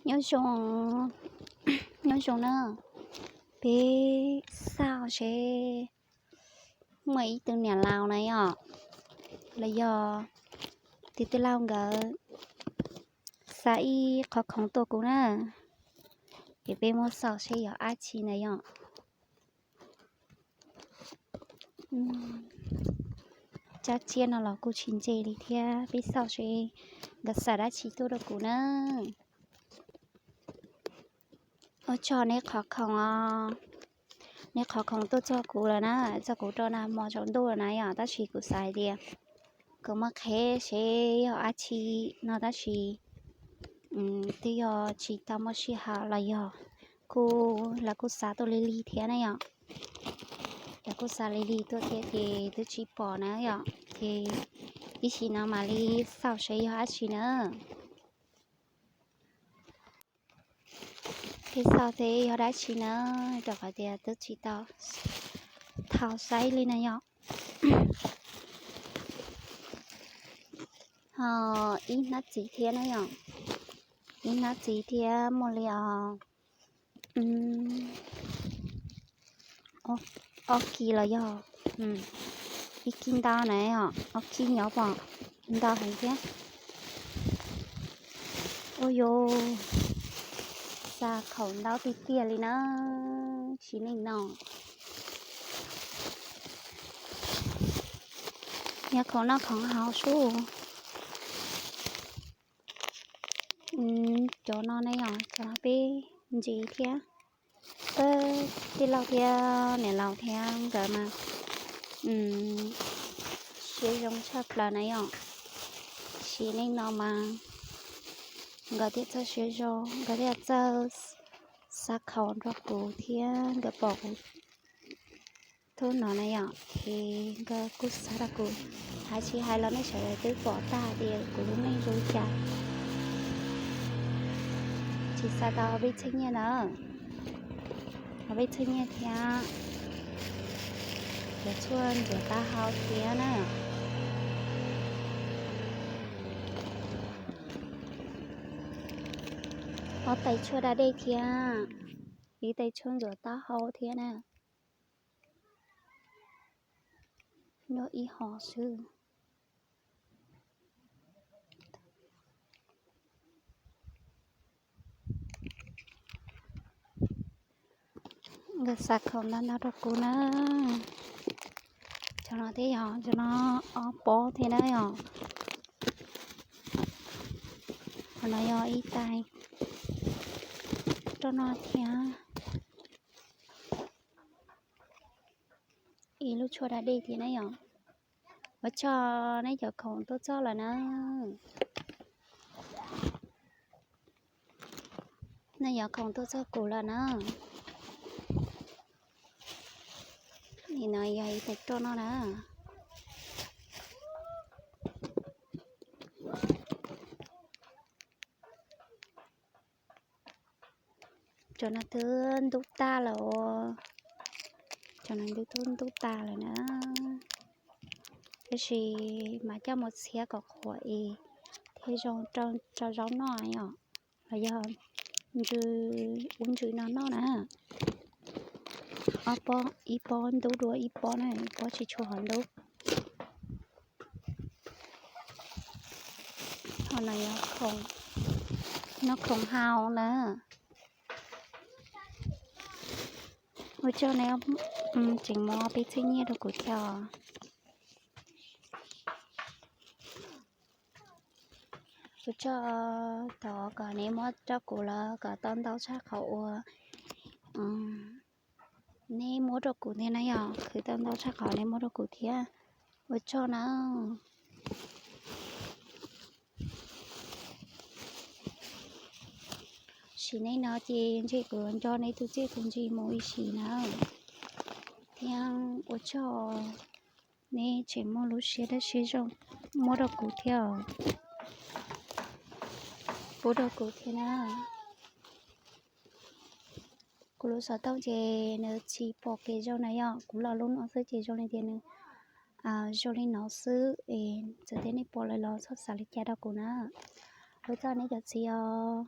Nyob zoo, nyob zoo na, peb xauj seb muaj ib tug niam laus na yom, los yog tus tij laug nkawd xa ib qhov khoom tuaj kuv na, ces peb muab xauj seb yog dab tsi na yom. Tsab tsiab no los kuj tsis ntse li thiab, peb xauj seb nkawd xa dab tsi tuaj rau kuv na. Ua tsaug nej qhov khoom os, nej qhov khoom tuaj txog kuv lawm na, txog kuv rau nag hmo tsaus ntuj lawm na yom, tab sis kuv xav hais tias kuv muab qheb seb yog dab tsi no tab sis twb yog tsis tau muaj sij hawm los yog kuj lawv kuj xa tuaj lig lig thiab na yom. Lawv kuj xa lig lig tuaj thiab ces twb tsis pom na yom, ces ib sim no mam li xauj seb yog dab tsi na. Peb xauj seb yog dab tsi na, rau qhov tias twb tsis tau thaum saib li na yom. Ho ib hnab txiv thiab na yom, ib hnab txiv thiab muaj li os ob kis los yog ib kis ntau na, ob kis nyob pom ntau heev thiab. Ua yus xa khoom ntau tiag tiag li na, sim neej no. Yog khoom noj khoom haus xwb. Cov no ne yom, cov no peb ntsis thiab. Peb tij laug thiab niam laus thiab nkawd mas siab zoo tshaj plaws na yom. Sim neej no mas nkawd thiaj txawj siab zoo, nkawd thiaj txawj xa khoom rau kuv thiab nkawd pom kuv tub no na yom, ces nkawd kuj xa rau kuv. Hais tsis hais los nej sawv daws twb pom tag tias kuv lub neej zoo li cas. Tsis xa tau peb txheeb nyiaj na, peb txheeb nyiaj thiab, cov tshuaj ntxuav taub hau thiab na. Ob tais tshuaj da dej thiab, ib tais tshuaj ntxuav taub hau thiab na. Nyob ib hom xwb. Nkawd xa khoom ntau ntau rau kuv na. Cov no thiab yog cov no ob pob thiab na yom. Qhov no yog ib tais roj no thiab ib lub tshuaj da dej thiab na yom. Ua tsaug nej cov khoom tuaj txog lawm na. Nej cov khoom tuaj txog kuv lawm na. Nim no yog ib tais roj no na. Cov no twb ntub tag lawm os. Cov no twb ntub tag lawm na. Tab sis mas coj mus txhiab kom qhuav es thiaj zoo rau zaub noj os. Los yog ntsw, ua ntsws no noj na. Ob pob, ib pob ntub dua ib pob na, ib pob tsis tshua hov ntub. Ho no yog khoom noj khoom haus na. Ua tsaug nej tseem muab peb txheeb nyiaj rau kuv thiab os. Ua tsaug, thov kom neb muab rau kuv los kom tau ntau tshaj qhov uas neb muab rau kuv thiab na yom, khwv tau ntau tshaj qhov neb muab rau kuv thiab. Ua tsaug na. Sim neej no ces ntshe kuv nco neb tus txiaj tus ntsig mus ib sim na. Thiab ua tsaug neb tseem muaj lub siab dawb siab zoo muab rau kuv thiab, pub rau kuv thiab na. Kuv lub xov tooj ces nws tsis pom kev zoo na yom, kuv los lub no xwb ces zoo li tias nws zoo li no xwb es txawm tias nej pom lawm los txhob xav li cas rau kuv na. Ua tsaug nej cov txiv os.